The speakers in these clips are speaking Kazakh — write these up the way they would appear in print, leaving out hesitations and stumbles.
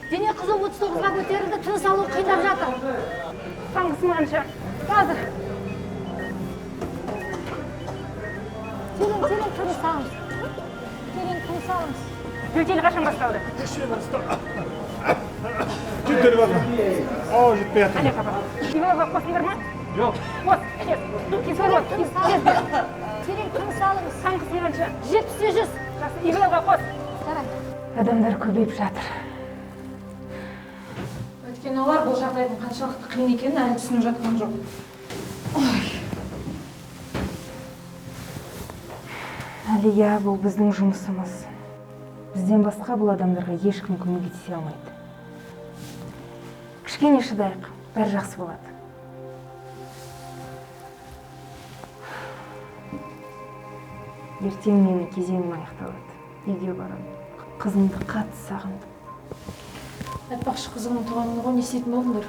Дене қызуы 39-ға көтерілді, тыныс алу қиындап жатыр. Қан қысымы қанша? Қазір. Терең, терең тыныс алыңыз. Терең тыныс алыңыз. Жөтел қашан басталды? Жөтеліп жатыр. Ау, жетпей жатыр. Әне қапа. ИВЛ-ға қосыңдар ма? Жоқ. Қос, тез. Кислород, тез, тез бер. Терең тыныс алыңыз. Қан қысымы қанша? 70-те 100. Жақсы, ИВЛ-ға қос. Жарайды. Адамдар көбейіп жатыр. Өйткені олар бұл жағдайдың қаншалықты қиын екенін әлі түсініп жатқан жоқ. Әлия, бұл біздің жұмысымыз. Бізден басқа бұл адамдарға ешкім көмектесе алмайды. Кішкене шыдайық, бәрі жақсы болады. Ертең менің кезеңім аяқталады. Үйге барамын. Қызымды қатты сағындым. Айтпақшы, қызыңның туған күні ғой, не істейтін болдыңдар?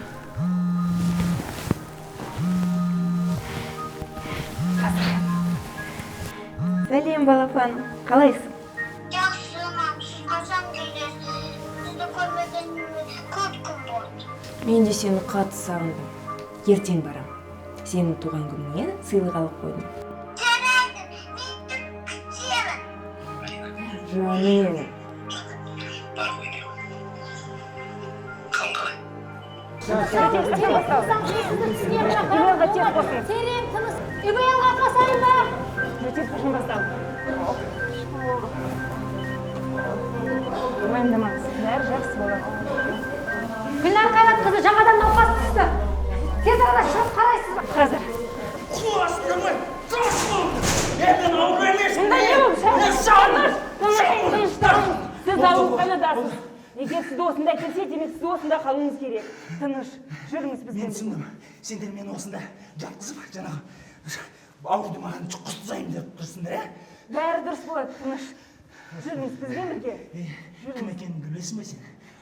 Қазір. Сәлем, балапаным. Қалайсың? Жақсы, мам, сіз қашан келесіз? Сізді көрмегеніме көп күн болды. Мен де сені қатты сағындым. Ертең барам. Сенің туған күніңе сыйлық алып қойдым. Жарайды, мен де күтемін. Жаным менің. Бар ғой не. Қан қалай? ИВЛ-ға тез қосыңыз. Терең тыныс. ИВЛ-ға қосайын ба? Жөтел қашан басталды? Уайымдамаңыз, бәрі жақсы болады. Гүлнар Қайратқызы, жаңадан науқас түсті. Тез арада шығып қарайсыз ба? Қазір. Қуасыңдар ма? Тас болды. Мен ауру емеспін. Мұнда не болып Мен саумын. Тыныш, тыныш тұрыңыз. Сіз ауруханадасыз. Егер сізді осында келсе, демек сіз осында қалуыңыз керек. Тыныш, жүріңіз Мен бізбен. түсіндім. Сендер мені осында жатқызып, жаңағы ауруды маған жұққызайын деп тұрсыңдар, ә? Бәрі дұрыс болады, тыныш. Жүріңіз бізбен бірге. Ей, кім екенімді білесің бе сен?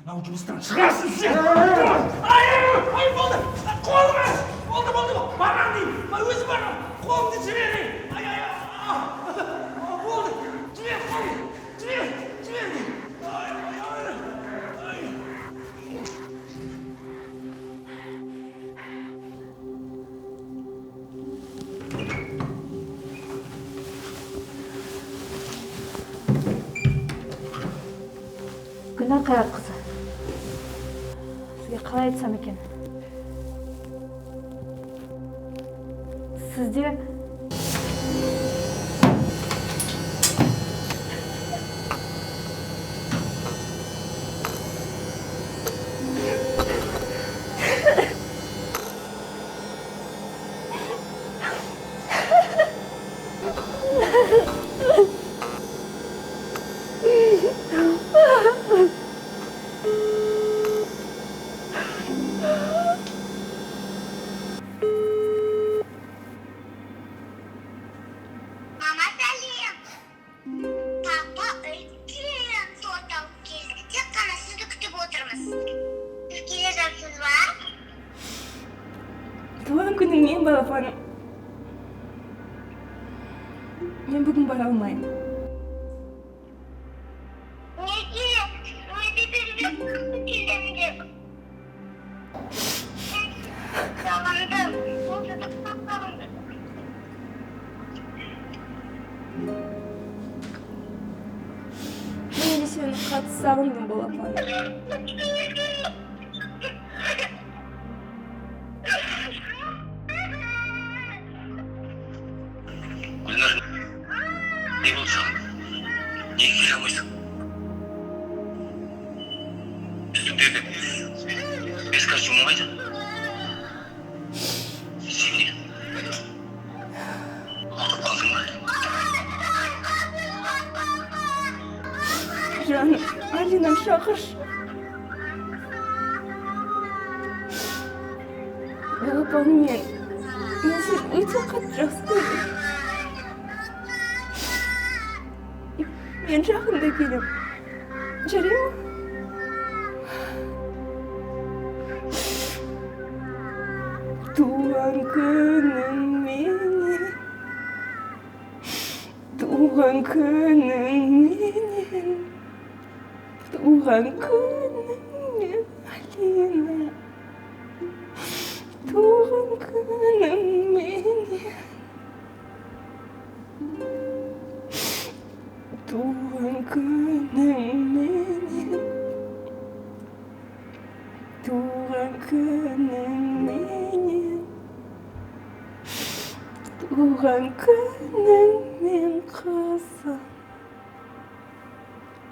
Мынау жұмыстан шығасың сен. Ай, ай, болды. Қолыма. Болды, болды. Барам деймін. Мен өзім барам. Қолымды жібер. Ай, ай, ай. Болды. Жібер қолымды. Жібер, жібер деймін. Ай, ай, ай. Ай. Гүлнар Қайратқызы, сізге қалай айтсам екен? Сізде Мама, сәлем. Папа үлкен торт алып келді. Тек қана сізді күтіп отырмыз. Сіз келе жатсыз ба? Туған күніңмен, балапаным. Мен бүгін бара алмаймын. Неге? Уәде беріп келемін деп. Сағындым. Мен сізді көп сағындым. Мен де сені қатты сағындым, балапаным. Гүлнар, не болды саған? Неге келе алмайсың? Үстіңдегі бес костюмің қайда? Сен не? Ауырып қалдың ба? Жаным, Алинаны шақыршы. Балапаным, мен сені өте қатты жақсы көремін. Мен жақында келемін. Жарай ма? Туған күніңменен, туған күніңменен, туған күніңмен. Туған күніңменен. Туған күніңменен. Туған күніңменен. Туған күніңмен, қызым.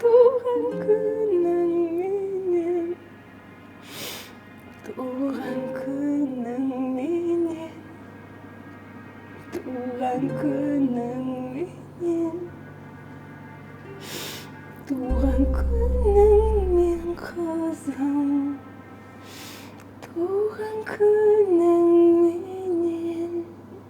Туған күніңменен. Туған күніңменен. Туған күніңменен. Туған күніңмен, қызым. Туған күніңменен.